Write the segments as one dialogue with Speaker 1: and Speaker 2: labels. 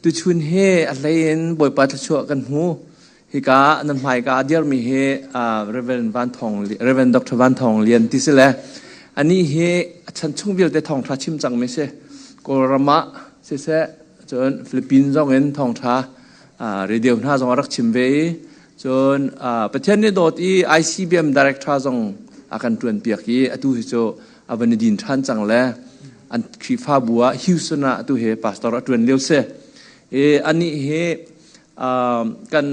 Speaker 1: Tuchun hi a hlei in Bawipa thluachuah kan hmu. Hika nan hmaika a dirmi hi Reverend Van Thawng Reverend Dr. Van Thawng Lian ti si le anih hi a chan chung vialte thawngṭha chim cangmi si. Kawlram ah siseh cun Philippines zong in thawngṭha radio hna zong a rak chim ve i cun Pathian nih dawt i ICBM director zong a kan ṭuan piak i atu hi cu a van i din ṭhan cang le an Khrihfabu ah Houston ah atu hi pastor a ṭuan lio si. I anih hi kan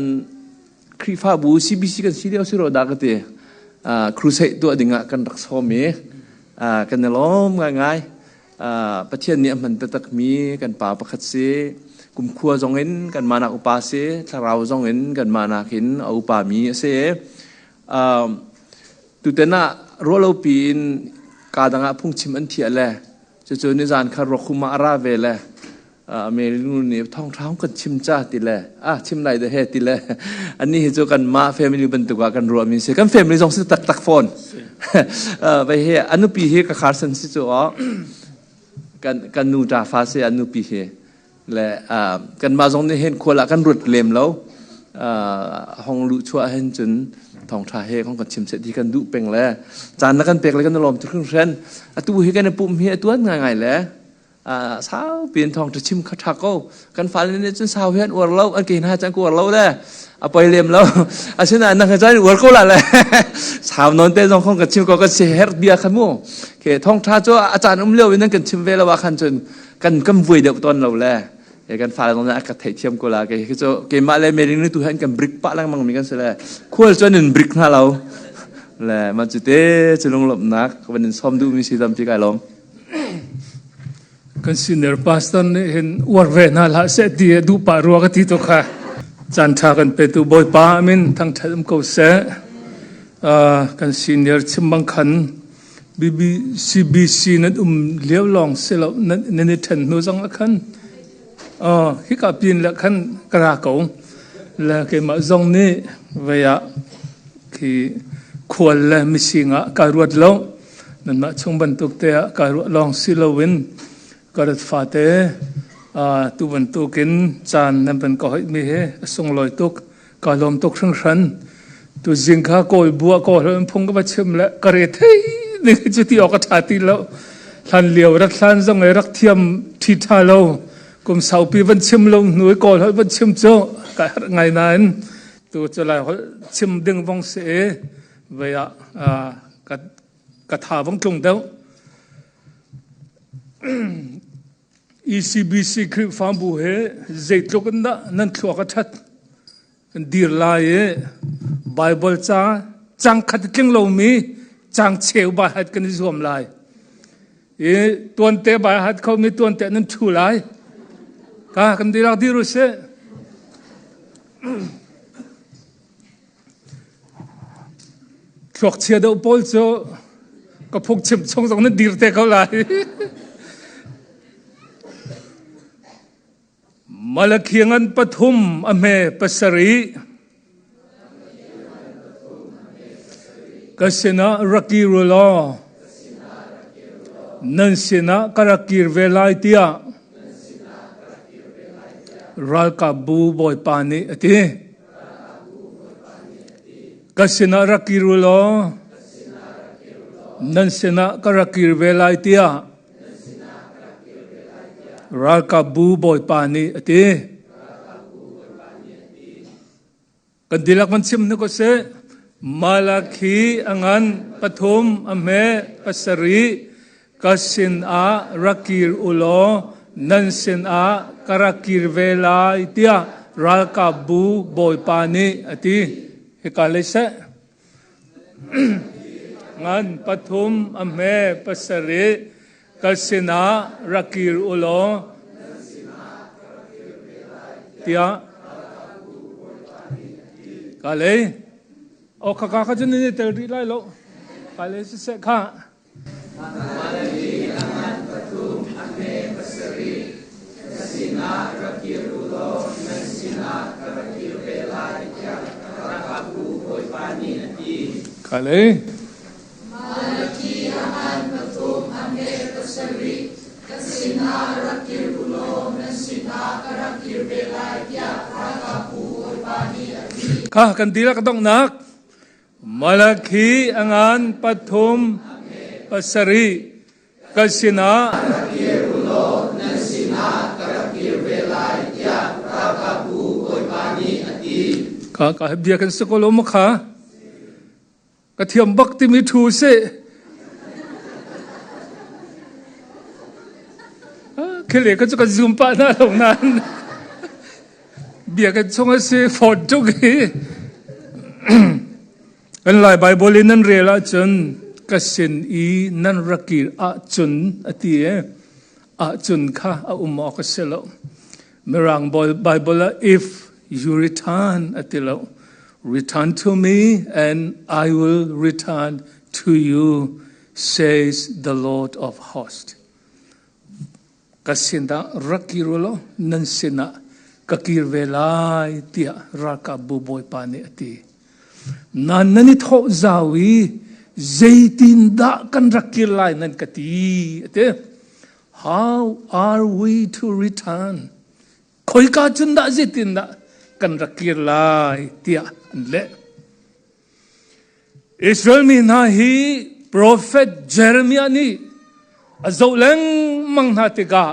Speaker 1: Khrihfabu CBC kan si lio si ro dah ka ti. Crusade tuah dingah kan rak sawm i kan i lawm ngaingai. Pathian nih a hman taktakmi kan pa pakhat si. Kumkhua zong in kanmah nak upa si, thlarau zong in kanmah nakin a upami a si. Tutan ah ruahlopi in kaa dang ah phungchim an thiah le cucu nizan kha ruakhum ah a ra ve le Mary nu nih thawngṭha kan chim ca ti le ah chim lai de he ti le annih hi cu kanmah family bantuk ah kan ruahmi si kan family zong si taktak fawn vai he a nupi hi ka kharsan si cu aw kan kan nu ṭa fa si a nupi hi le kanmah zong nih hin khual ah kan ruat lem lo hong luh chuah hin cun thawngṭha he kong kan chim seh ti kan duh peng le caan na kan pek le kan lawm tuk hringhran atu hi kan i pumh hi a tuan ngaingai le saupi in thawngṭha chim kha ṭha ko kan fale nih cun sau hi an uar lo an ke hna cun an uar lo le a poi lem lo asinain nang cun uar ko la le sau non te zong khong ka chim ko kan si her bia khan mu ke thawngṭha cu a caan um lio in an kan chim ve lo ah khan cun kan kan vui deuh tawn lo le e kan fale zong nih a ka theihthiam ko la ke cu keimah le Mary nu tu han kan brick pah lengmang mi kan si le khual cun in brick hna lo le ma cu te cu lunglawmhnak van in sawm duh mi si tampi kai lawm
Speaker 2: Kan senior pastor nih hin uar ve hna hlah seh ti a duh pah rua ka ti to kha. Caan ṭha kan petu Bawipa amin thangṭhat um ko seh. Kan senior chim bang khan CBC nan um lio lawng si lo nan i ṭhen hnu zong ah khan hika pin le khan ka ra ko. Le keimah zong nih vei ah khi khual le mising ah kai ruat lo. Nanmah chung bantuk te ah kai ruah lawng si loin ka rat fate tu bantukin caan nan van ka hoihmi hi a sunglawi tuk. Ka lawm tuk hringhran. Tu zing kha kawl bua kawl in phung ka va chim le ka re thei ning cu ti awk a ṭha ti lo. Hlan lio rat hlan zong i rak thiam ṭhi ṭha lo. Kum saupi van chim lo hnu i kawl holh van chim cu ka herh ngai nain tu cu lai holh chim ding vong si i vei ah ka ka tha vong tlung deuh. ECBC Khrihfabu he zeitluk in dah nan thluak a ṭhat kan dir lai i Bible ca cang khat a tling lomi cang cheu bai hat kan i zuam lai. I tuante bai hat khomi tuante nan ṭhu lai. Ka kan dirak dir u sih. Thluakchia deuh pawl cu ka phungchim chung zong nan dir te ko lai. Malakhi ngan pathum a hme pasarih. Ka sinah rak kir u law nan sinah ka rak kir ve lai tiah ralkapbu Bawipa nih a ti. Ka sinah rak kir u law nan sinah ka rak kir ve lai tiah ralkapbu Bawipa nih a ti. Kan dihlak van chim hnik usih. Malakhi a ngan pathum a hme pasarih ka sinah rak kir u law nan sinah ka rak kir ve lai tiah ralkapbu Bawipa nih a ti. Hika lei seh. Ngan pathum a hme pasarih ka sinah rak kir u law tiah ka lei. O khaka kha cun nan i tel rih lai lo. Ka lei siseh kha. Ka lei. Kha kan dihlak donghnak Malakhi a ngan pathum pasarih ka sinah
Speaker 3: rak kir u law nan sinah ka rak kir ve lai tiah ralkapbu Bawipa nih a ti.
Speaker 2: Kha ka bia kan si ko lo maw kha? Ka thiam bak timi thu si. Khile ka cu ka zoom pah na lo nan. Bia kan chung a si fawt tuk hi. Kan Lai Bible in nan rel ahcun ka sin i nan rak kir ahcun a ti e. Ahcun kha a um awk a si lo. Mirang Bible ah if you return a ti lo. Return to me and I will return to you, says the Lord of hosts. Ka sinah rak kir u law nan sinah ka kir ve lai tiah ralkapbu bawipa nih a ti. Nan nan i thawh zau i zeitindah kan rak kir lai nan ka ti a ti. How are we to return? Khoika cun dah zeitindah kan rak kir lai tiah an leh. Israel mi hna hi profet Jeremiah nih a zoh lengmang hna tikah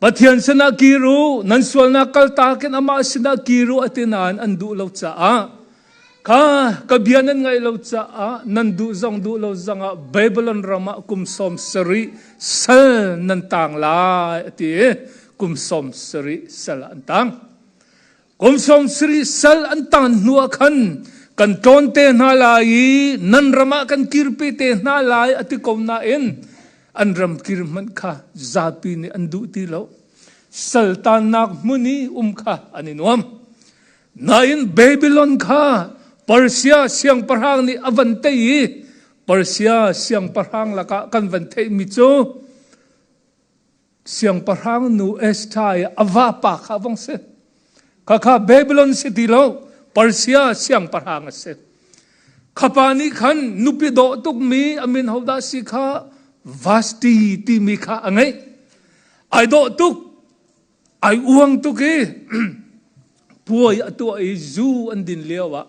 Speaker 2: Pathian sinah kir u, nan sualnak kaltak in amah sinah kir u a ti nain an duh lo caah kha ka bia nan ngaih lo caah nan duh zong duh lo zongah Babylon ram ah kum 70 sal nan tang lai a ti i kum 70 sal an tang. Kum 70 sal an tan hnu ah khan kan tlawn te hna lai i nan ram ah kan kirpi te hna lai a ti ko nain an ram kir hmanh kha zapi nih an duh ti lo. Saltannak hmun i um kha an i nuam. Nain Babylon kha Persia siangpahrang nih a van tei i Persia siangpahrang lakah kan van theihmi cu Siangpahrang nu Esther i a vapa kha vong si. Khakha Babylon si ti lo, Persia siangpahrang a si. Khapa nih khan nupi dawh tukmi a min hodah si kha Vashti timi kha a ngeih. Ai dawh tuk, ai uang tuk i puai a tuah i zu an din lio ah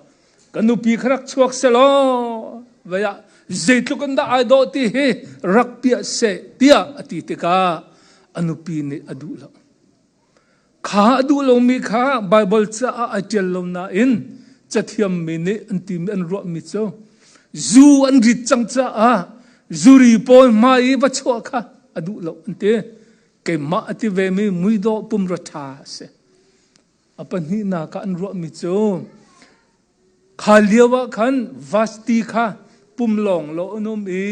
Speaker 2: ka nupi kha rak chuak selaw vei ah zeitluk in dah ai dawh ti hi rak piah seh tiah a ti tikah a nupi nih a duh lo kha a duh lomi kha Baibal caah ai ṭial lo nain cathiammi nih an timi an ruahmi cu zu an rit cang caah zuri pawl hmai i va chuah kha a duh lo an ti keimah a ti vemi muidawh pumrua ṭha a si. A pahnihnak ah an ruahmi cu kha lio ah khan Vashti kha pum lawng lo an um i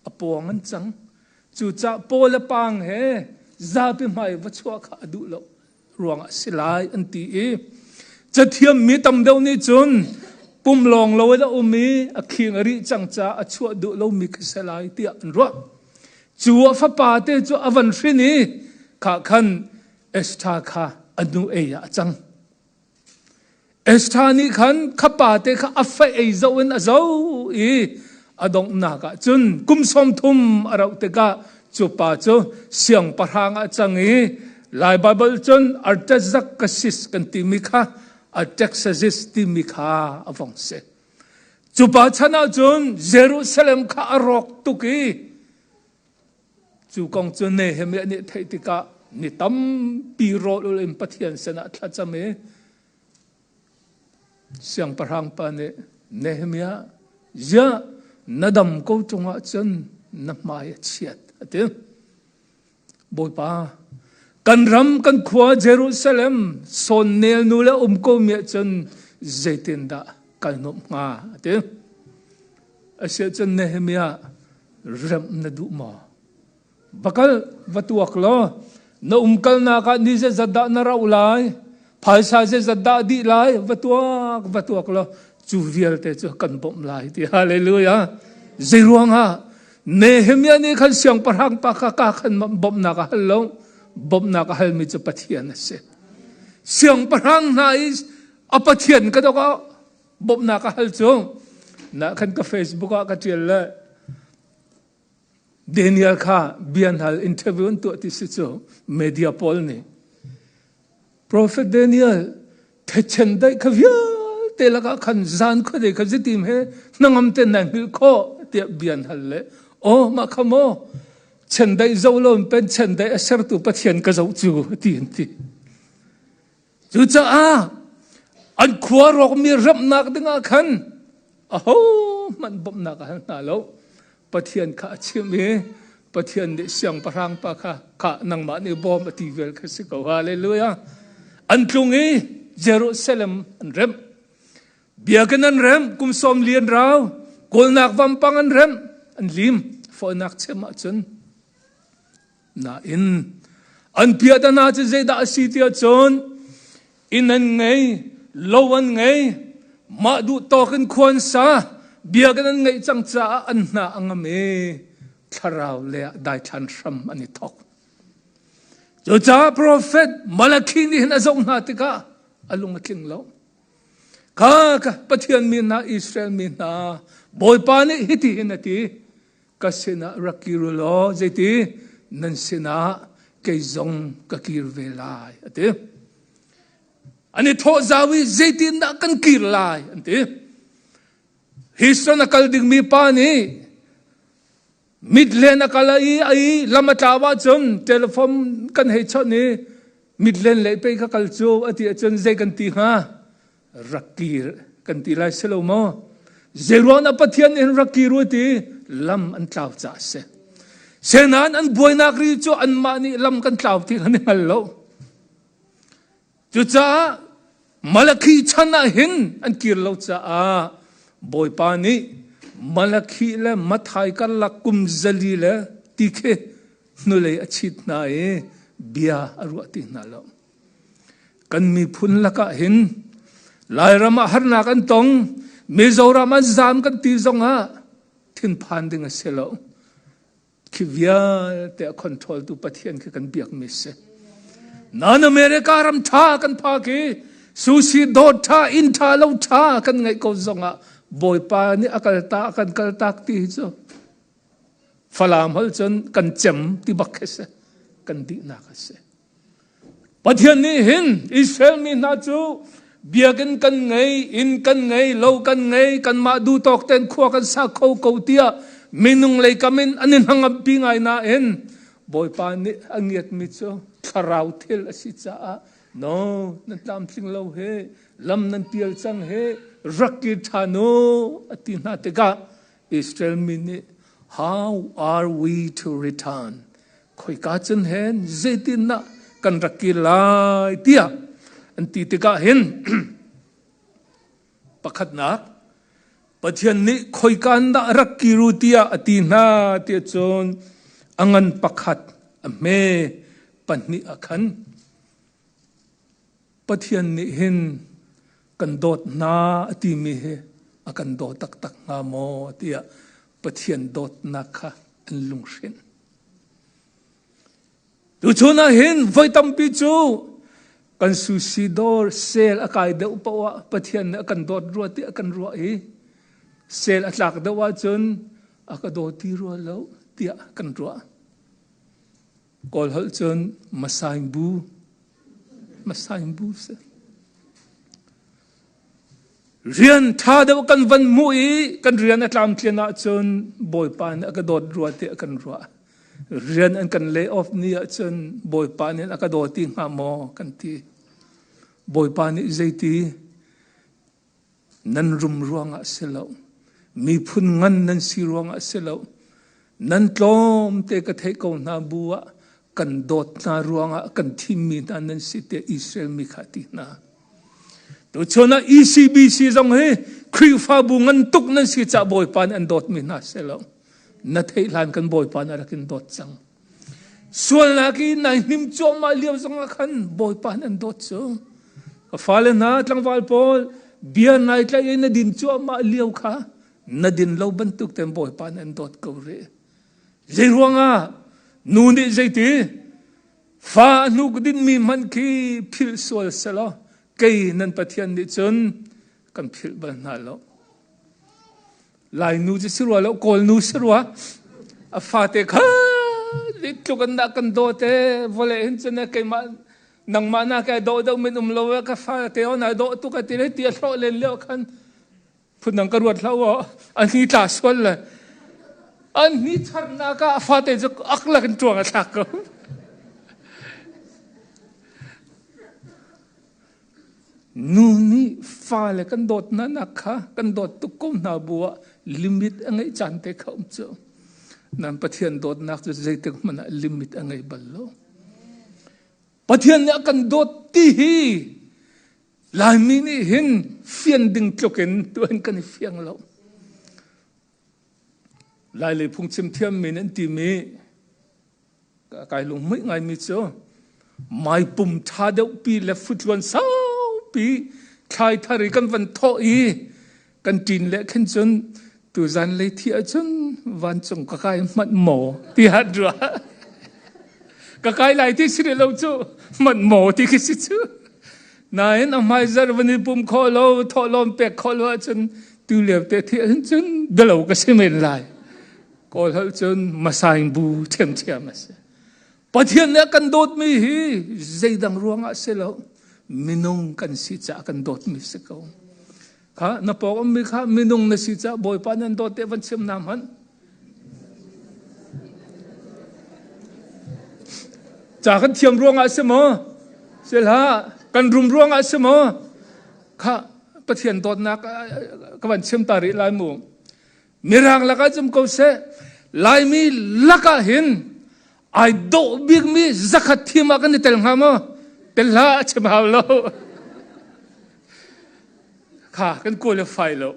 Speaker 2: a pawng an cang. Cucaah paw le paang he zapi hmai va chuah kha a duh lo ruangah si lai an ti i cathiam mi tam deuh nih cun pum lawng lo in a um i a khing a rih cang caah a chuah duh lomi khi si lai tiah an ruah. Cu a fapa te cu a van hrin i kha khan Esther kha a nu ei ah a cang. Esther nih khan kha pa te kha a fa ei zoh in a zoh i a donghnak ah cun kum 30 a rauh tikah cu pa cu siangpahrang ah cang i Lai Baibal cun Artaxerxes kan timi kha Artaxerxes timi kha a vong si. Cu pa chan ah cun Jerusalem kha a rawk tuk i Cu kong cu Nehemiah nih theih tikah ni tampi rawl ul in Pathian sinah thlacam i siangpahrang pa nih Nehemiah ziah na dam ko ṭung ahcun na hmai a chiat a ti. Bawipa kan ram kan khua Jerusalem sawn nel nu le um ko mi ahcun zeitindah kal nuamh hnga a ti. Asiahcun Nehemiah remh na duh maw? Va kal, va tuak law na umkalnak ah ni zeizat dah na rauh lai, phaisa zeizat dah dih lai, va tuak, va tuak law cu vialte cu kan bawmh lai ti hallelujah. Zei ruangah Nehemiah nih khan siangpahrang pa kha ka khan bawmhnak a hal lo, bawmhnak a halmi cu Pathian a si. Siangpahrang hna i a Pathian ka dok ah bawmhnak a hal cu na khan ka Facebook ah ka tial le Daniel kha bian hal interview an tuah ti si cu media pawl nih Prophet Daniel thechen dai kha vialte vialte lakah khan zan khuadei kha zitim he hnangam ten nai hngilh khawh tiah bia an hal le aw mah kha maw chendaih zoh lo in pen chendaih a sertu Pathian ka zoh cu ti an ti. Cucaah an khua rawkmi ramhnak dingah khan ahohmanh bawmhnak a hal hna lo. Pathian kha a chimh i Pathian nih siangpahrang pa kha kha nangmah nih bawm a ti vel kha si ko. Hallelujah. An tlung i Jerusalem an remh. Biakinn an remh, kum sawm li an rau, kawlnak vampang an remh, an lim. Fawinak chim ahcun Nain an piahtana cu zeidah a si tiah cun inn an ngei, lo an ngei, mah duh tawk in khua an sa, biakinn an ngeih cang caah an hna a ngam i thlarau le ah daithlan hram an i thawk. Cucaah profet Malakhi nih hin a zoh hna tikah a lung a tling lo. Kha ka Pathian mi hna Israel mi hna Bawipa nih hiti hin a ti ka sinah rak kir u law zeiti nan sinah kei zong ka kir ve lai a ti. An i thawh zau i zeitindah kan kir lai an ti. Houston a kal dingmi pa nih Midland a kal i ai lam a tlau ahcun telephone kan hei chawnh i Midland lei pei ka kal cu a ti ahcun zei kan ti hnga? Rak kir kan ti lai si lo maw? Zeiruang ah Pathian nih rak kir u ti lam an tlau caah a si. Senain an buainak ri cu anmah nih lam kan tlau ti kan i hngal lo. Cucaah Malakhi chan ah hin an kir lo caah Bawipa nih Malakhi le Mathai karlak kum zali le ti khi hnulei a chit hna i bia a ruah ti hna lo. Kan miphun lakah hin Lairam ah harnak an tong, Mizoram an zaam kan ti zongah thinphan ding a si lo. Khi vialte a control tu Pathian khi kan biakmi si. Nan America ram tha kan phak i sushi dawt tha inn tha lo tha kan ngaih ko zongah Bawipa nih a kalta kan kaltak ti hi cu Falam hol cun kan cem ti bak khi si kan dihnak a si. Pathian nih hin Israel mi hna cu biakinn kan ngei, inn kan ngei, lo kan ngei, kanmah duh tawk tein khua kan sa kho ko tiah minung lei kam in an i hnangampi ngai nain Bawipa nih a ngiatmi cu thlarau thil a si caah no nan tlamtling lo he lam nan pial cang he rak kir ṭhan u a ti hna tikah Israel mi nih how are we to return khoika cun hen zeitindah kan rak kir lai tiah an ti tikah hin pakhatnak Pathian nih khoika in dah rak kir u tiah a ti hna tiah cun a ngan pakhat a hme pahnih a khan Pathian nih hin kan dawt hna a timi hi a kan daw taktak hnga maw tiah Pathian dawtnak kha an lunghrinh. Tuchun ah hin voi tampi cu kan sushi dawr sel a kai deuh paoh ah Pathian nih a kan dawt rua tiah kan ruah i sel a tlak deuh ahcun a ka daw ti rua lo tiah kan ruah. Kawl holh cun masaing bu masaing bu si. Rian ṭha deuh kan van hmuh i kan rian a tlamtlin ahcun Bawipa nih a ka dawt rua tiah kan ruah. Rian an kan lay off ni ahcun Bawipa nih a ka daw ti hnga maw kan ti. Bawipa nih zeiti nan rum ruangah si lo, miphun ngan nan si ruangah si lo, nan tlawmte ka theih ko hna bu ah kan dawt hna ruangah kan thimmi hna nan si tiah Israel mi kha ti hna. Tuchun ah ECBC zong hi Khrihfabu ngan tuk nan si cah Bawipa nih an dawtmi hna si lo. Na theih hlan kan Bawipa nih a rak in dawt cang. Sualnak i nai hnim cuahmah lio zong ah khan Bawipa nih an dawt cu. Ka fale hna tlangval pawl bia nai tlaih i na din cuahmah lio kha na din lo bantuk ten Bawipa nih an dawt ko rih. Zei ruangah nu nih zeiti Fa a hnuk dinmi hmanh khi philh sual selaw kei nan Pathian nih cun kan philh bal hna lo. Lainu cu si rua lo, Kawlnu si rua. A fate kha tluk an dah kan dawt e, vawlei hin cun keimah Nangmah na kai dawh deuh min um lo ka fa te on ai dawh tuk a ti le ti a hlawh len lio khan phundang ka ruat hlah aw an hi tla sual le an hi charnak ah a fate cu ak lak in ṭuang a thlak ko. Nu nih fale kan dawt hna nak kha kan dawt tuk ko hna bu ah limit a ngeih caan te kha um cu. Nan Pathian dawtnak cu zeitik hmanh ah limit a ngei bal lo. Pathian nih a kan dawt ti hi Laimi nih hin fian ding tluk in tuan kan i fiang lo. Lailei phungchim thiammi nan timi kai lunghmuih ngaimi cu maipum ṭha deuhpi le futluan saupi thlai thar i kan van thawh i kan ṭin le khin cun tuzan lei thi ahcun vancung ka kai hmanh maw ti hat rua ka kai lai ti si lo cu hmanh maw ti khi si cu nain a hmaizar van i pum khawh lo thawhlawm pek khawh lo ahcun tu lio te thi ahcun cun bialo ka si men lai kawl holh cun masaing bu ṭhiamṭhiam a si Pathian nih a kan dawtmi hi zeidang ruangah si lo minung kan si caah kan dawtmi si ko kha na pawng ummi kha minung na si caah Bawipa nan dawt te van chim na hmanh ca kan thiam ruangah si maw si hlah kan rum ruangah si maw kha Pathian dawtnak ka van chim ta rih lai mu Mirang lakah zum ko seh Laimi lakah hin ai dawh bikmi zakhat thim ah kan i tel hnga maw? Tel hlah a chim hau lo. Kha kan qualify lo.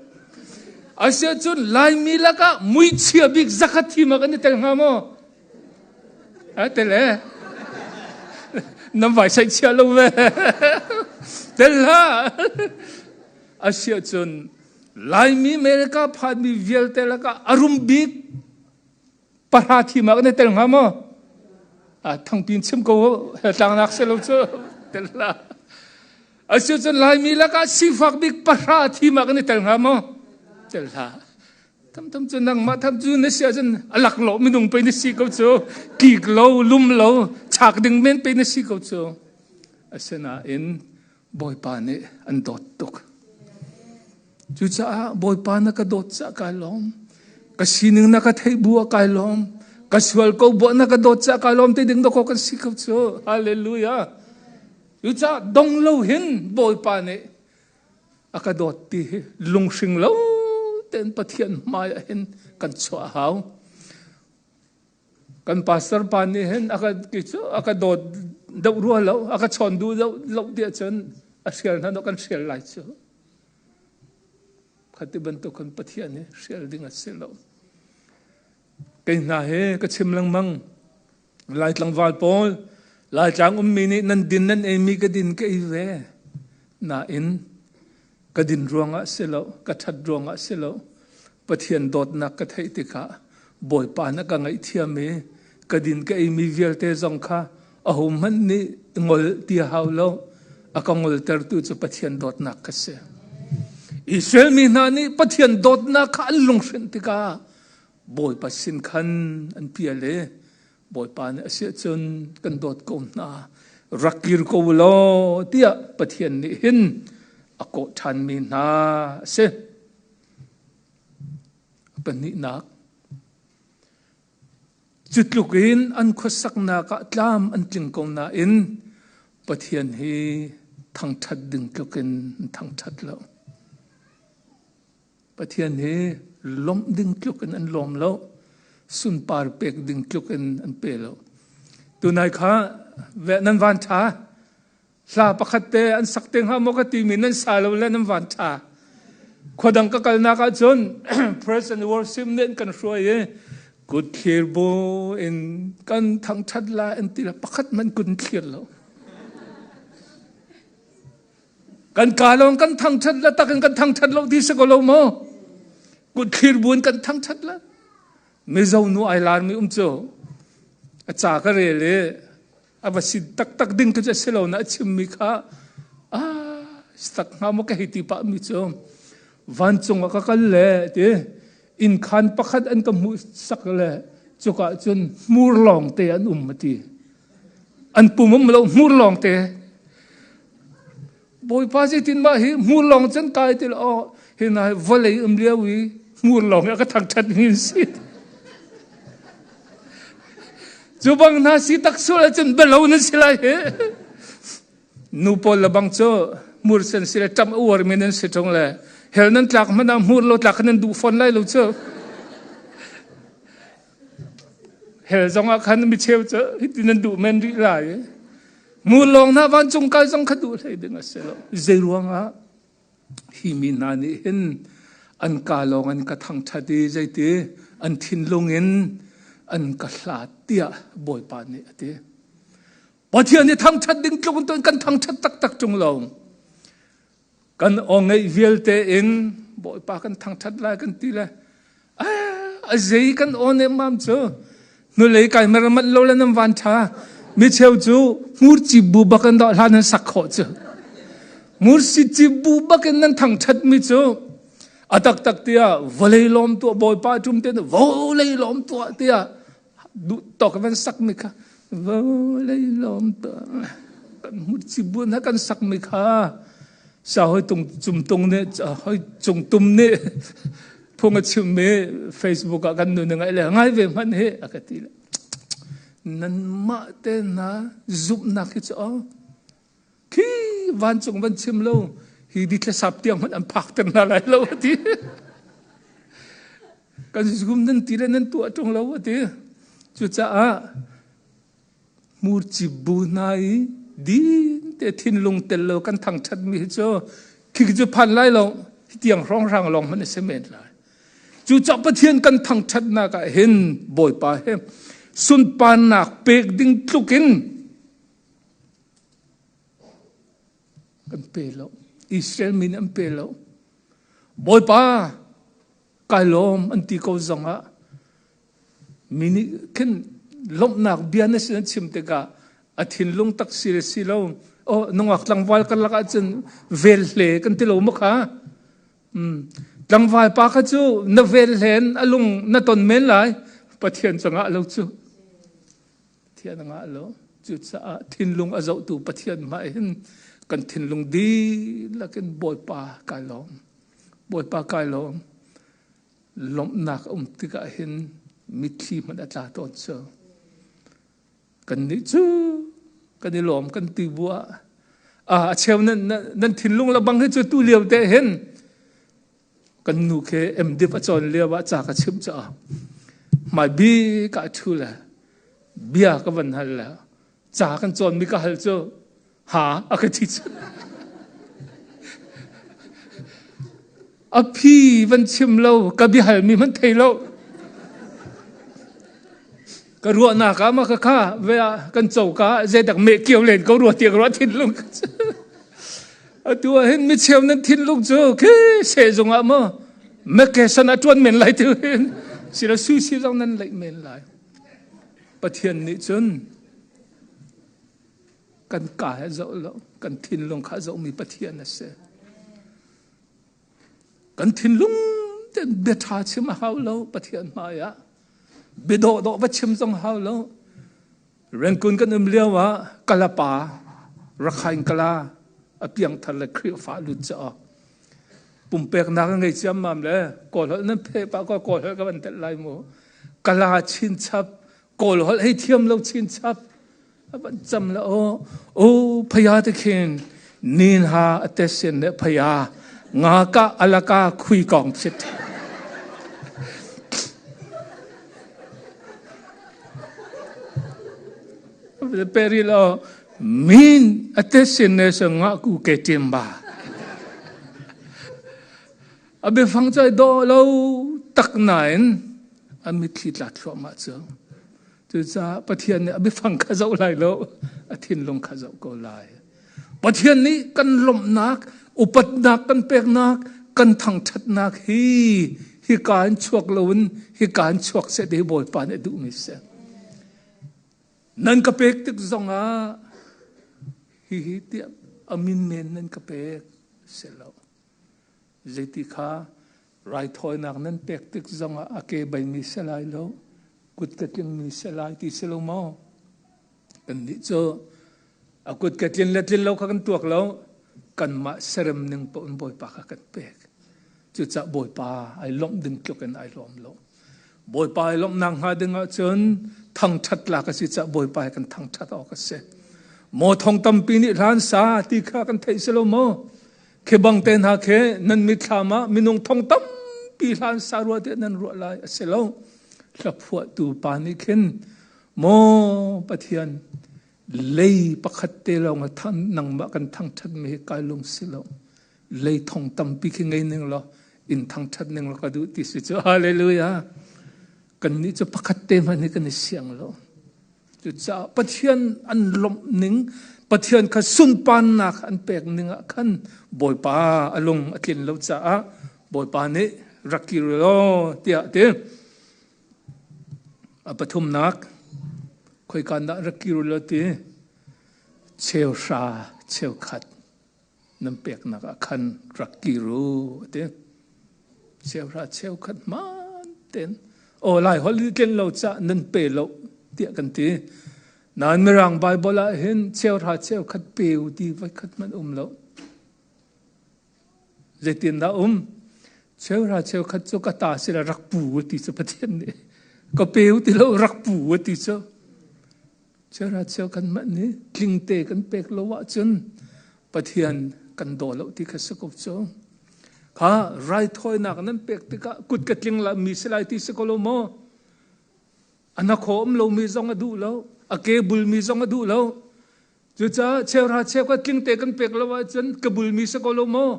Speaker 2: Asiahcun Laimi lakah muichia bik zakhat thim ah kan i tel hnga maw? A tel e. Nan vai saih chia lo ve. Tel hlah. Asiahcun Laimi America phanmi vialte lakah a rum bik pahra thim ah kan i tel hnga maw? A thangpin chim ko tlangnak si lo cu tel hlah. Asiahcun Laimi lakah sifak bik pahra thim ah kan i tel hnga maw? Tel hlah. Tam tam cu nangmah tham cu na si ahcun a lak lo minung pei na si ko cu kik lo lum lo chak ding men pei na si ko cu. Asinain Bawipa nih an dawt tuk. Cucaah Bawipa na ka dawt caah kai lawm. Ka sining na ka theih bu ah kai lawm. Ka sual ko bu ah na ka dawt caah kai lawm ti ding dawkaw kan si ko cu. Hallelujah. Cucaah dong lo hin Bawipa nih a ka dawt ti hi lunghring lo tein Pathian hmai ah hin kan chuah hau. Kan pastor pa nih hin a ka ki cu a ka dawt deuh rua lo, a ka chawn duh deuh lo tiah cun a hrial hna kan hrial lai cu. Khati bantuk kan Pathian hi hrial ding a si lo. Kei hna he ka chim lengmang. Lai tlangval pawl, Laitlang ummi nih nan din nan eimi ka din ka ei ve. Nain ka din ruangah si lo, ka ṭhat ruangah si lo. Pathian dawtnak ka theih tikah Bawipa na ka ngaihthiam i ka din ka eimi vialte zong kha ahohmanh nih ngol ti a hau lo. A ka ngoltertu cu Pathian dawtnak ka si. Israel mi hna nih Pathian dawtnak kha an lunghrinh tikah Bawipa sin khan an pial i Bawipa nih a si ahcun kan dawt ko hna rak kir ko u law tiah Pathian nih hin a kawh ṭhanmi hna a si. A pahnihnak, cu tluk in an khuasaknak ah tlam an tling ko nain Pathian hi thangṭhat ding tluk in an thangṭhat lo. Pathian hi lawmh ding tluk in an lawm lo. Sunpar pek ding tluk in an pe lo. Tunai kha nan van ṭha. Hla pakhat te an sak te hnga maw ka timi nan sa lo le nan van ṭha. Khuadang ka kalnak ahcun praise and worship nih an kan hruai i kut thlir bu in kan thangṭhat la an ti le pakhat hmanh kut in thlir lo. Kan ka lawng kan thangṭhat la takin kan thangṭhat lo ti si ko lo maw? Kut thlir buin kan thangṭhat la. Mizo nu ai larmi um cu a ca ka rel i a va si taktak ding cu a si lo na a chimmi kha ah tak hnga maw ka hei ti pah mi cu vancung ah ka kal le ti inn khan pakhat an ka hmuh sak le cuka cun hmur lawng te an um a ti an pum um lo hmur lawng te. Bawipa zeitin mah hi hmur lawng cun kai ti lo hi na vawlei um lio i hmur lawng a ka thangṭhat mi si. Cu bang hna si tak sual ahcun bialo nan si lai hi. Nu pawl le bang cu hmur sen si le ṭam a uar mi nan si ṭung le hell nan tlak hmanh ah hmur lo tlak nan duh fawn lai lo cu. Hell zong ah khan micheu cu hiti nan duh men rih lai. Hmur lawng hna vancung kai zong kha duh hlei ding a si lo. Zei ruangah hi mi hna nih hin an ka lawng an ka thangṭhat i zeiti an thinlung in an ka hlat tiah Bawipa nih a ti. Pathian nih thangṭhat ding tluk in kan thangṭhat taktak ṭung lo. Kan aw ngeih vialte in Bawipa kan thangṭhat lai kan ti le a zei kan aw nemmam cu hnulei kai mer manh lo le nan van ṭha. Mi cheu cu hmurci bu bak in dawh hlan nan sak khawh cu. Mursi ci bu bak in nan thangṭhat mi cu a taktak tiah vawlei lawm tuah Bawipa ṭum te vawlei lawm tuah tiah duh tawk van sak mi kha vawlei lawm kan hmurci bu na kan sak mi kha sa hoi tung cum tung nih hoi cung tum nih phung a chim mi Facebook ah kan nu ngai le ngai ve hmanh hi a ka ti le nan mah te na zumhnak hi cu khi vancung van chim lo hi di thlasap tiang hmanh an phak ter hna lai lo ati kan zum nan ti le nan tuah ṭung lo ati cucaah murci bu hna i din te thinlung tel lo kan thangṭhat mi hi cu khi cu phan lai lo hi tiang hrawnghrang lawng hmanh a si men lai cucaah Pathian kan thangṭhatnak ah hin Bawipa he sunparnak pek ding tluk in Kan pe lo. Israel mi nih an pe lo. Bawipa kai lawm an ti ko zongah mi nih khin lawmhnak bia na sin an chim tikah a thinlung tak si le si lo oh nungak tlangval karlak ahcun vel hle kan ti lo maw kha tlangval pa kha cu na vel hlen a lung na ton men lai Pathian cungah lo cu Pathian a ngah lo. Cucaah thinlung a zohtu Pathian hmai hin kan thinlung dihlak in Bawipa kai lawm. Bawipa kai lawm. Lawmhnak a um tikah hin mitthli hmanh a tla tawn cu. Kannih cu kan i lawm kan ti bu ah a cheu nan, nan thinlung le bang hi cu tu lio te hin Kan nu khi MDiv a cawn lio ah ca ka chimh caah hmai bik ah ṭhu le bia ka van hal le ca kan cawnmi ka hal cu ha a ka ti cu. A phi van chim lo ka biahalmi hmanh thei lo. Ka ruahnak ah ma ka kha ve ah kan coka ah zeidak meh kio len ko rua tiang ruah thinlung ka cu. Atu ah hin micheu nan thinlung cu khi sehzung ah maw mekesan a ṭuan men lai tu hin sila susi zong nan leih men lai. Pathian nih cun kan ka he zoh lo kan thinlung kha zohmi Pathian a si. Kan thinlung ten bia ṭha chim a hau lo Pathian hmai ah bia dawhdawh va chim zong hau lo. Rengkun kan um lio ah Kalapa Rakhine Kala a piangthar le Khrihfa lut caah pumpeknak a ngei ciammam le Kawl holh nan pheh pah ko Kawl holh ka van telh lai mu Kala chinchap Kawl holh hei thiam lo chinchap a van cam la aw o phaya te khin nin ha a te sin le phaya nga ka alaka khui kong chit Peri lo min ate sin ne sa nga ku ke tim ba. A biafang choi do lo tak nain a mitthli tla thluahmah cu. Cucaah Pathian nih a biafang kha zoh lai lo, a thinlung kha zoh ko lai. Pathian nih kan lawmhnak, upatnak kan peknak, kan thangṭhatnak hi hika in chuak loin hika in chuak seh ti Bawipa nih a duhmi si. Nan ka pek tik zongah hihi tiah a min men nan ka pek si lo. Zeiti kha raithawinak nan pek tik zongah a ke beimi si lai lo, kut ka tlingmi si lai ti si lo maw? Kannih cu a kut ka tlin le tlin lo kha kan tuak lo. Kanmah serem ning paoh in Bawipa kha kan pek. Cucaah Bawipa ai lawmh ding tluk in ai lawm lo. Bawipa ai lawmhnak hnga ding ahcun thangṭhat tlak a si caah Bawipa hi kan thangṭhat awk a si. Maw thong tampi nih hlan sa ti kha kan theih si lo maw? Khi bang te hna khi nan mitthlam ah minung thong tampi hlan sa rua tiah nan ruah lai a si lo. Hlaphuahtu pa nih khin maw Pathian lei pakhat te lawng a thang nangmah kan thangṭhat mi hi kai lung si lo. Lei thong tampi khi ngei ning law in thangṭhat ning law ka duh ti si cu hallelujah. Kannih cu pakhat te hmanh hi kan i siang lo. Cucaah Pathian an lawmh ning, Pathian kha sunparnak an pek ning ah khan Bawipa a lung a tlin lo caah Bawipa nih rak kir law tiah a ti. A pathumnak, khoika dah rak kir law ti cheuhra cheukhat nan peknak ah khan rak kir u a ti. Cheuhra cheukhat hmaan tein aw lai holh i tlin lo cah nan pe lo tiah kan ti. Nain Mirang Baibal ah hin cheuhra cheukhat pe u ti voikhat hmanh um lo. Zeitindah um? Cheuhra cheukhat cu ka ta sila rak pu u ti cu Pathian nih ka pe u ti lo rak pu u ti cu. Cheuhra cheukhat hmanh nih tlingte kan pek lo ahcun Pathian kan daw lo ti kha si ko cu. Kha raithawinak nan pek tikah kut ka tling la mi si lai ti si ko lo maw? A hnakhaw um lomi zong a duh lo, a ke bulmi zong a duh lo. Cucaah cheuhra cheukhat tlingte kan pek lo ahcun ka bulmi si ko lo maw?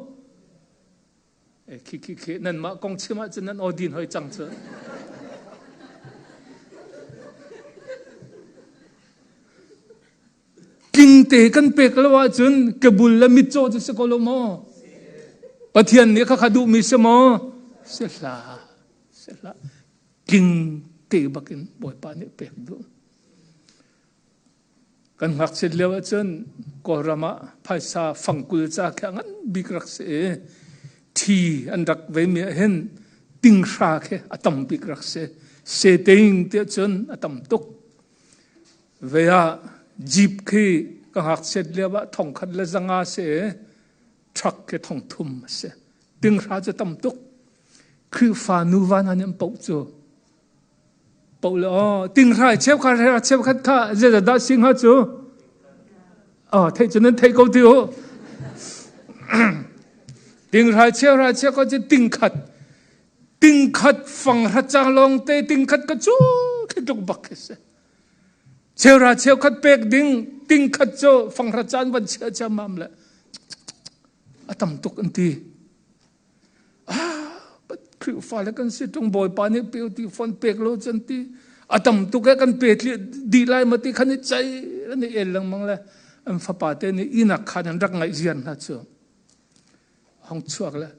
Speaker 2: Khi khi khi nanmah kong chim ahcun nan aw din hoi cang cu. Tlingte kan pek lo ahcun kebul le mitcaw cu si ko lo maw? Pathian nih khakha duhmi si maw? Si hlah. Si hlah. Tling te bakin Bawipa nih pek duh. Kan ngakchiat lio ahcun Kawlram ah phaisa fangkul ca khi a ngan bik rak si i ṭhi an rak veimi ah hin tinghra khi a tam bik rak si. Seteng tiah cun a tam tuk. Ve ah jeep khi ka ngakchiat lio ah thongkhat le zanga si i truck khi thongthum a si. Tinghra cu tam tuk. Khrihfa nuva hna nih an poh cu Paul aw tinghrai cheukhat cheukhat kha zeidah si hnga cu oh theih cu nan theih ko ti u tinghrai cheuhra cheukhat cu tingkhat tingkhat fanghra cang lawng te tingkhat ka cu khi tluk bak khi si cheuhra cheukhat pek ding tingkhat cu fanghra caan van chia ciammam le a tam tuk an ti Khrihfa le kan si ṭung Bawipa nih pe ti fon pek lo cun ti a tam tuk e kan pe dih lai ma ti khan i cei an i el lengmang le an fapa te nih inak khan an rak ngaih zian hna cu hong chuak le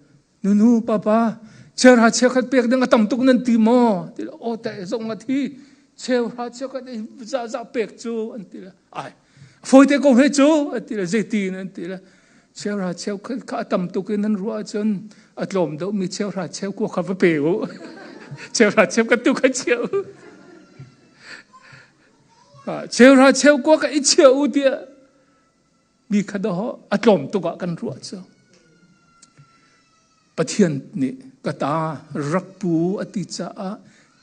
Speaker 2: nunu papa cheuhra cheukhat pek ding a tam tuk nan ti maw ti le aw te zong a thi cheuhra cheukhat za za pek cu an ti le ai Fawite ko he cu a ti le zeitin an ti le cheuhra cheu kha a tam tuk in nan ruah ahcun a tlawm deuhmi cheuhra cheu kua kha va pe u. Cheuhra cheu ka tu kha chia u. Cheuhra cheu kua ka i chia u tiah mi kha daw a tlawm tuk ah kan ruah cu. Pathian nih ka ta rak pu a ti caah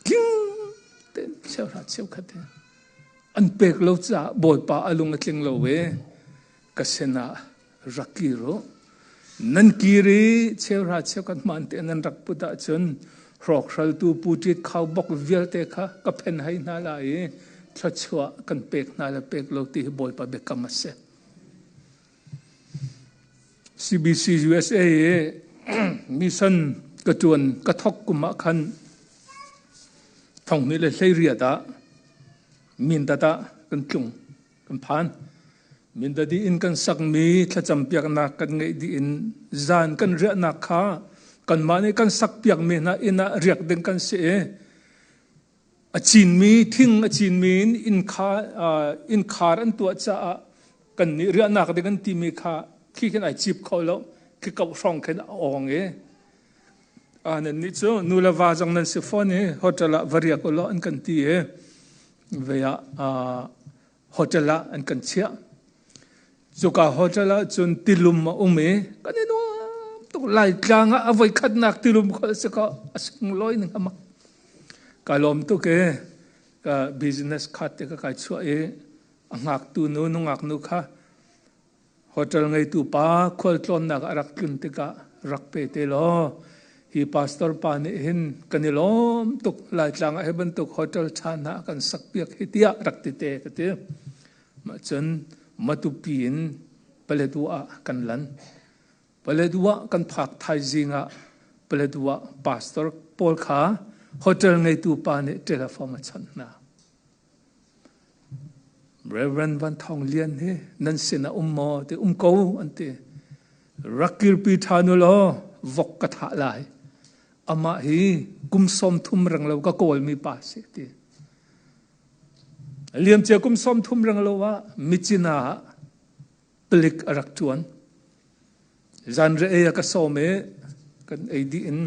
Speaker 2: tling tein cheuhra cheukhat he an pek lo caah Bawipa a lung a tling lo i ka sinah rak kir u. Nan kir i cheuhra cheukhat hmaan tein nan rak put ahcun hrawkhraltu puṭit khaubawk vialte kha ka phen hai hna lai i thluachuah kan pek hna le pek lo ti hi Bawipa biakam a si. CBC USA i mission ka ṭuan ka thawk kum ah khan 2018 ah Mindat ah kan tlung kan phan. Mindat i inn kan sakmi thlacam piaknak kan ngeih dih in zan kan riahnak kha kanmah nih kan sak piakmi hna inn ah riak ding kan si i A cinmi thing a cinmi in innkhar an tuah caah kannih riahnak ding an timi kha khi khin ai cip kho lo khi koh hrawng khin a awng i nannih cu nu le va zong nan si fawn i hotel ah va riak u law an kan ti i vei ah hotel ah an kan chiah. Cuka hotel ah cun tilum a um i kan i nuam tuk. Laitlang ah a voikhatnak tilum kho a si ko. A sunglawi ning a mak. Ka lawm tuk i ka business card te ka kai chuah i a ngaktu nu nungak nu kha hotel ngeitu pa khualtlawnnak a rak tlun tikah rak pe te law hi pastor pa nih hin kan i lawm tuk. Laitlang ah hi bantuk hotel ṭha hna a kan sakpiak hi tiah rak ti te ka ti. Mah cun Matupi in Paletwa ah kan lan. Paletwa kan phak thaizing ah Paletwa pastor pawl kha hotel ngeitu pa nih telephone a chawnh hna. Reverend Van Thawng Lian hi nan sin ah um maw ti um ko an ti. Rak kirpi ṭhan u law vok ka thah lai. Amah hi kum 30 reng lo ka kawlmi pa si ti. Liamcia kum 30 reng lo ah Myitkyina ah palik a rak ṭuan. Zanriah ei a ka sawm i kan ei dih in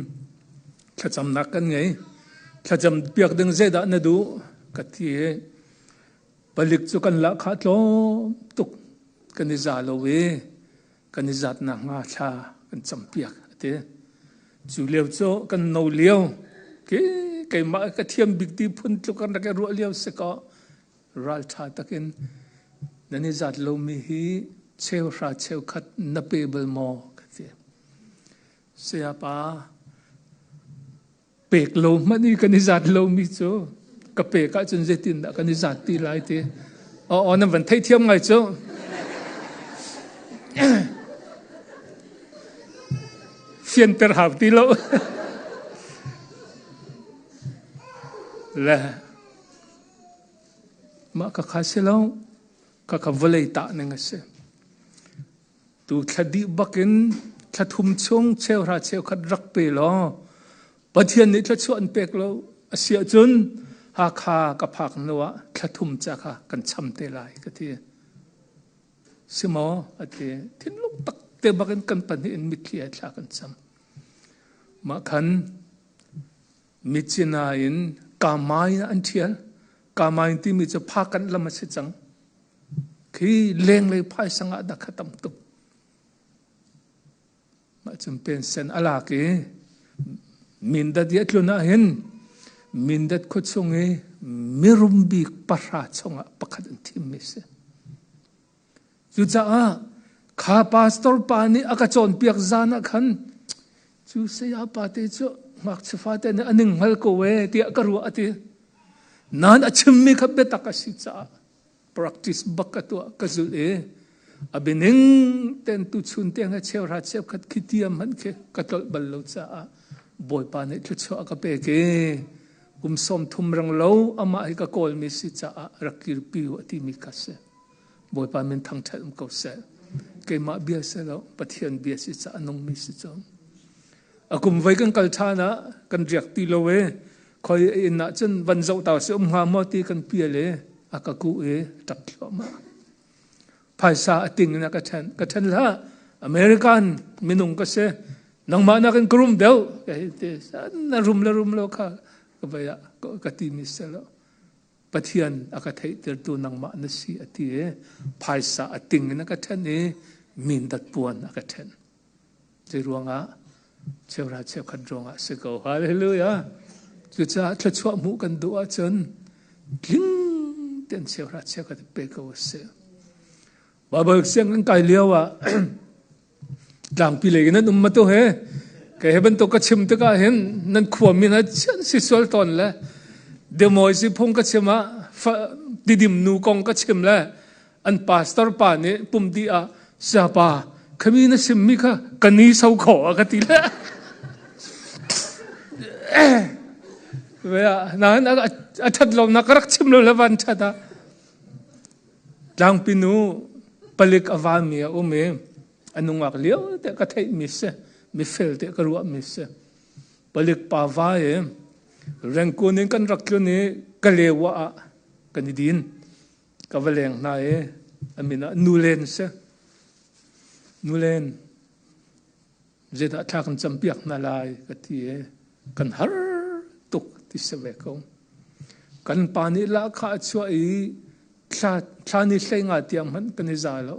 Speaker 2: thlacamnak kan ngei. Thlacam piak ding zeidah na duh ka ti i palik cu kan lahkhah tlawm tuk kan i za lo i kan i zat nakhnga thla kan campiak a ti. Cu lio cu kan no lio ke keimah ka thiam bik ti phun tluk kan rak i ruah lio si kaw ralṭha takin nan i zat lomi hi cheuhra cheukhat na pe bal maw ka ti. Sayapa Pek lo hmanh i kan i zat lomi cu ka pek ahcun zeitindah kan i zat ti lai ti. Aw aw nan van theithiam ngai cu. Fianter hau ti lo. Le mah ka kha si lo ka ka vawlei tah ning a si. Tu thla dih bakin thla thum chung cheuhra cheukhat rak pe law Pathian nih thluachuah an pek lo a si ahcun Hakha ka phak hnu ah thla thum ca kha kan cham te lai ka ti. Si maw? A ti. Thinlung tak te bakin kan pahnih in mitthli ai thla kan cham. Mah khan Myitkyina in Kamai an ṭhial. Kamai timi cu phakan lam a si cang. Khi lenglei phaisa ngah dah kha tam tuk. Mah cun pensen a lak i Mindat i a tlun ahhin Mindat khuachung i mirum bik pahra chungah pakhat an thimmi a si. Cucaah kha pastor pa nih a ka cawnpiak zan ah khan cu saya pa te cu ngakchia fate nih a ning hngal ko ee tiah ka ruah a ti. Nain a chimmi kha biatak a si caah practice bak ka tuah ka zulh i a bianing ten tuchun tiang he cheuhra cheukhat khi tiam hmanh khi ka tlolh bal lo caah Bawipa nih thluachuah a ka pek i kum 30 reng lo amah hi ka kawlmi si caah rak kirpi u a timi kha si. Bawipa min thangṭhat um ko seh. Keimah bia si lo, Pathian bia si caah a nungmi si cu. A kum voi kan kal ṭhan ah kan riak ti lo i khoi inn ah cun van zoh ta si um hnga maw ti kan pial i a ka kuh i a ṭap thluahmah. Phaisa a ting in a ka ṭhen. Ka ṭhen hlah. American minung ka si. Nangmah nakin ka rum deuh. Ka hei ti. Na rum le rum lo kha ka vai ah ka timi si lo. Pathian a ka theihtertu nangmah na si a ti i phaisa a ting in a ka ṭhen i mindat puan a ka ṭhen. Zei ruangah cheuhra cheukhat ruangah si ko. Hallelujah. Cucaah thluachuah hmuh kan duh ahcun tling tein cheuhra cheukhat pe ko a si. Baibal sianginn kai lio ah tlangpi lei in nan um ma tu he kei he bantuk ka chim tikah hin nan khua min ah chian si sual tawn le demawi si phung ka chim ah tidim nu kong ka chim le an pastor pa nih pum di ah siapa khami na sim mi kha ka ni so kho a ka ti le nain a that lo na ka rak chim lo le van that ah Tlangpi nu palik a vami a um i a nungak lio te ka theihmi si, mifel te ka ruahmi si. Palik pa va i Rangoon in kan rak tlun i Kalewa ah kan i din. Ka va leng hna i a min ah Nulen si. Nulen zeidah thla kan campiak hna lai ka ti i kan har tuk ti si ve ko. Kan pa nih lahkhah a chuah i thla, thla ni hlei nga tiang hmanh kan i za lo.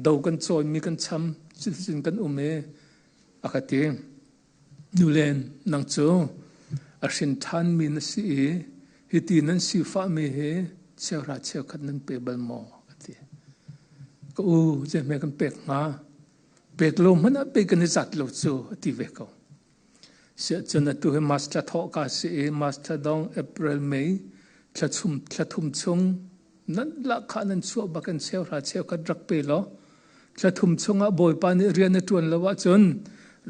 Speaker 2: Do kan cawimi kan cham, cuticun kan um i a ka ti. Nulen, nang cu a hrin ṭhanmi na si i hiti nan sifahmi hi cheuhra cheukhat nan pe bal maw? A ti. Ka u, zeihme kan pek hnga? Pek lo hmanh ah pei kan i zat lo cu, a ti ve ko. Siahcun atu hi March thla thawh ka si i March thla dong April, May thla chum thla thum chung nan lahkhah nan chuah bak in cheuhra cheukhat rak pe law thla thum chungah Bawipa nih rian a ṭuan lo ahcun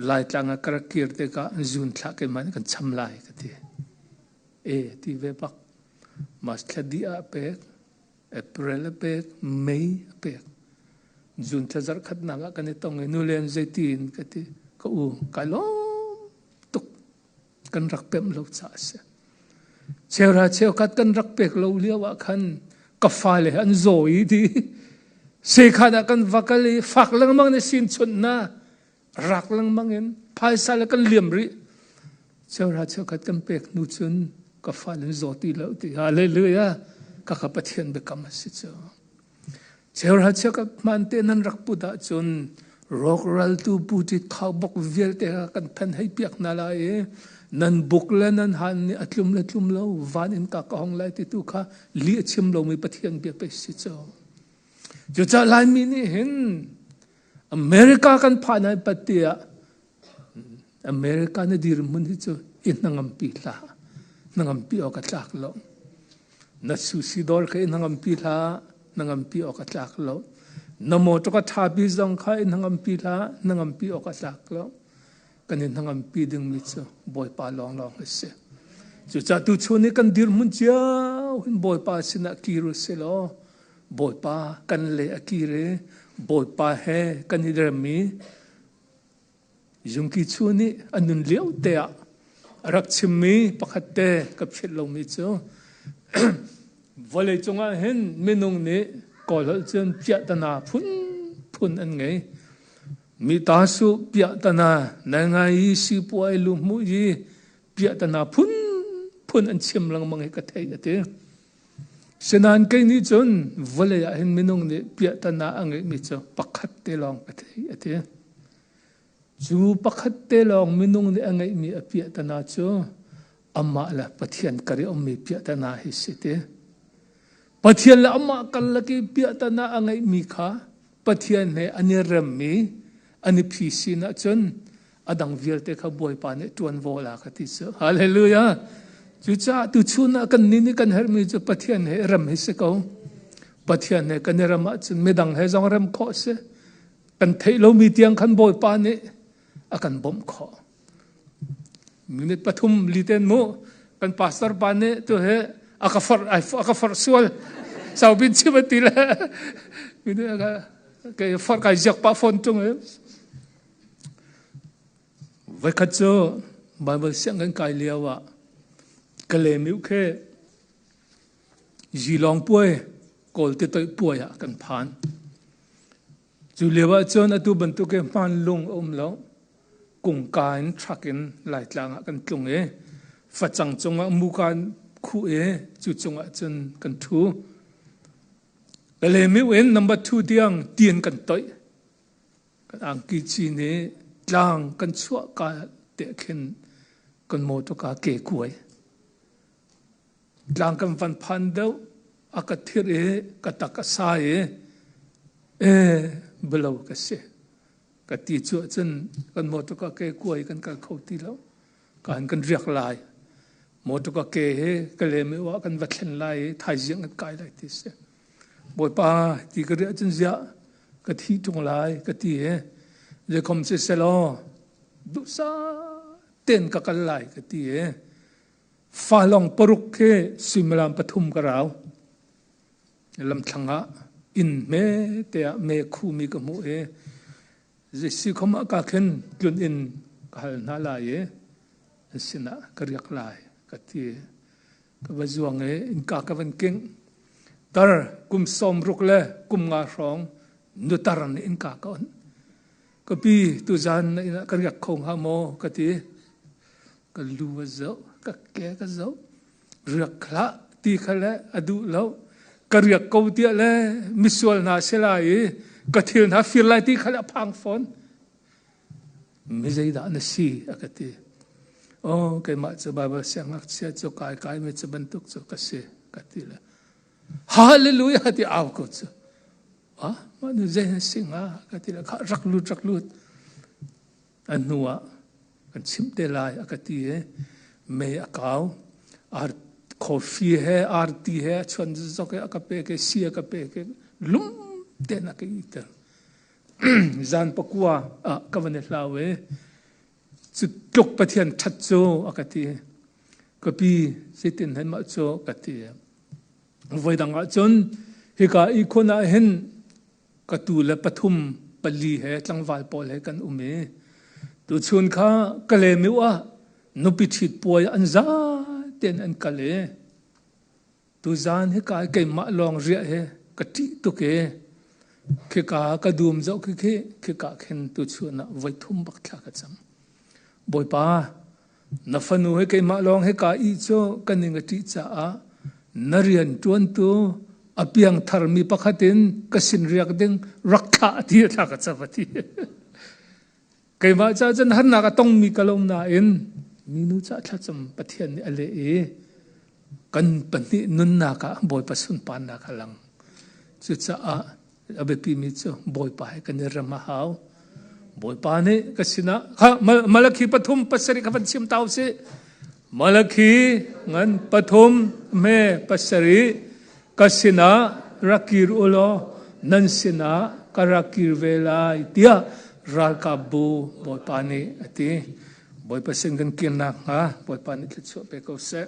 Speaker 2: Laitlang ah ka rak kir tikah zun thlah keimah nih kan cham lai ka ti. E ti ve bak. March thla dih ah pek, April a pek, May a pek. June thla zarh khatnak ah kan i tong i nulen zeitin ka ti. Ka u, kai lawm tuk. Kan rak pemh lo caah a si. Cheuhra cheukhat kan rak pek lo lio ah khan ka fale an zaw i ti sekhan ah kan va kal i fak lengmang na sin chunh na rak lengmang in phaisa le kan liam rih. Cheuhra cheukhat kan pek hnu cun ka fale an zaw ti lo ti hallelujah ka ka Pathian biakam a si cu. Cheuhra cheukhat hmaan te nan rak put ahcun rawkraltu puṭi khaubawk vialte kha kan phen hei piak hna lai i nan buk le nan han nih a tlum le tlum lo van in ka ka hong lai ti tu kha lih a chim lomi Pathian bia pei si cu. Cucaah Laimi nih hin America kan phan ai pat tiah America na dirhmun hi cu i hnangampi hlah. Hnangampi awk a tlak lo. Na sushi dawr kha i hnangampi hlah. Hnangampi awk a tlak lo. Na motor ka ṭhapi zong kha i hnangampi hlah. Hnangampi awk a tlak lo. Kan i hnangampi dingmi cu Bawipa lawnglawng hi si. Cucaah tuchun i kan dirhmun cio hin Bawipa sinah kir u si law Bawipa kan le a kir i Bawipa he kan i rem i Zungki Chu nih a nun lio te ah a rak chimmi pakhat te ka philh lomi cu vawlei cungah hin minung nih Kawlholh cun piahtana phunphun an ngei. Mi ta su piahtana, nangai i sipuai luhmuh i piahtana phunphun an chim lengmang hi ka theih a ti. Sinain kei nih cun vawlei ah hin minung nih piahtana a ngeihmi cu pakhat te lawng ka theih a ti. Cu pakhat te lawng minung nih a ngeihmi a piahtana cu amah le Pathian kar i ummi piahtana hi si ti. Pathian le amah karlak i piahtana a ngeihmi kha Pathian he an i remmi an i phisin ahcun a dang vialte kha Bawipa nih ṭuanvo la ka ti cu. Hallelujah! Cucaah tuchun ah kan nih nih kan herhmi cu Pathian he rem hi si ko. Pathian he kan i rem ahcun midang he zong rem khawh si. Kan theih lomi tiang khan Bawipa nih a kan bawmh khawh. Minute pathum liten mu kan pastor pa nih tu he a ka forh a ka forh sual sau bin chim a ti le minute ka ke forh kai ziak pa phone tung e Voikhat cu Baibal sianginn kai lio ah Kalemiu khi Zilawng puai Kawl titoih puai ah kan phan. Cu lio ah cun atu bantuk hi hmanlung a um lo. Kungka in truck in Laitlang ah kan tlung i facang cungah muka khuh i cu cungah cun kan ṭhu. Kalemiu in number 2 tiang tien kan toih. Kan angki cin i tlang kan chuah ka te khin kan motor ke kuai. Tlang kan van phan deuh a ka thir i ka tak a sa i e belo ka si. Ka ti cu ahcun kan motor ke kuai kan kal kho ti lo. Kan kan riak lai. Motor ke he ka lem i kan va thlen lai i thaizing kan kai lai ti si. Bawipa ti ka riah cun ziah ka thi ṭung lai ka ti i zeikhom siselaw duhsah tein ka kal lai ka ti i falong paruk khi suimilam pathum ka rau. Lamthlang ah inn hme te ah me khumi ka hmuh i zeisi khom ah ka khin tlun inn ka hal hna lai i an sinah ka riak lai ka ti. Ka va zuang i innka ka van kingh. Tar kum 60 le kum nga hrawng nutar nih innka ka on. Ka pi tuzan na inn ah ka riak kho hnga maw ka ti. Ka lu a zoh, ka ke ka zoh. Riak hlah ti kha le a duh lo. Ka riak ko tiah le misual hna si lai i Ka thil hna fir lai ti kha le a phang fawn. Mi zeidah na si a ka ti. Oh, keimah cu Bible siangngakchia cu kai kai mi cu bantuk cu ka si ka ti le. Hallelujah ti au ko cu. Ah, mah nu zei na si hnga ka ti le kha rak lut rak lut. A hnu ah kan chimh te lai a ka ti i mei a kau. Ar coffee he arti he a chuan zok i a ka pek i si a ka pek i lum tein a ka iter. Zan pakua ah ka van i hlau i cu tluk Pathian ṭhat cu a ka ti. Ka pi zeitin hen mah cu ka ti. Voidang ah cun hika ihkhun ah hin ka tu le pathum pali he tlangval pawl he kan um i tuchun kha Kalaymyo ah nupi ṭhit puai an za tein an kal i tuzan hika keimah lawng riah hi ka ṭih tuk i khika ka dum zoh khi khi khika khin tuchun ah voi thum bak thla ka cam. Bawipa Na fanu he keimah lawng he ka ih cu ka ning a ṭih caah na rian ṭuantu a piang tharmi pakhat in ka sin riak ding rak thlah ti thla ka cam a ti. Keimah ca cun harnak a tongmi ka lo nain minu ca thlacam Pathian nih a leh i kan pahnih nunnak ah Bawipa sunparnak a lang. Cucaah a biapimi cu Bawipa he kan i rem a hau. Bawipa nih ka sinah kha Malakhi pathum pasarih kha van chim ta usih. Malakhi ngan pathum me pasarih ka sinah rak kir u law nan sinah ka rak kir ve lai tiah ralkapbu Bawipa nih a ti. Bawipa sin kan kirnak hnga Bawipa nih thluachuah pe ko seh.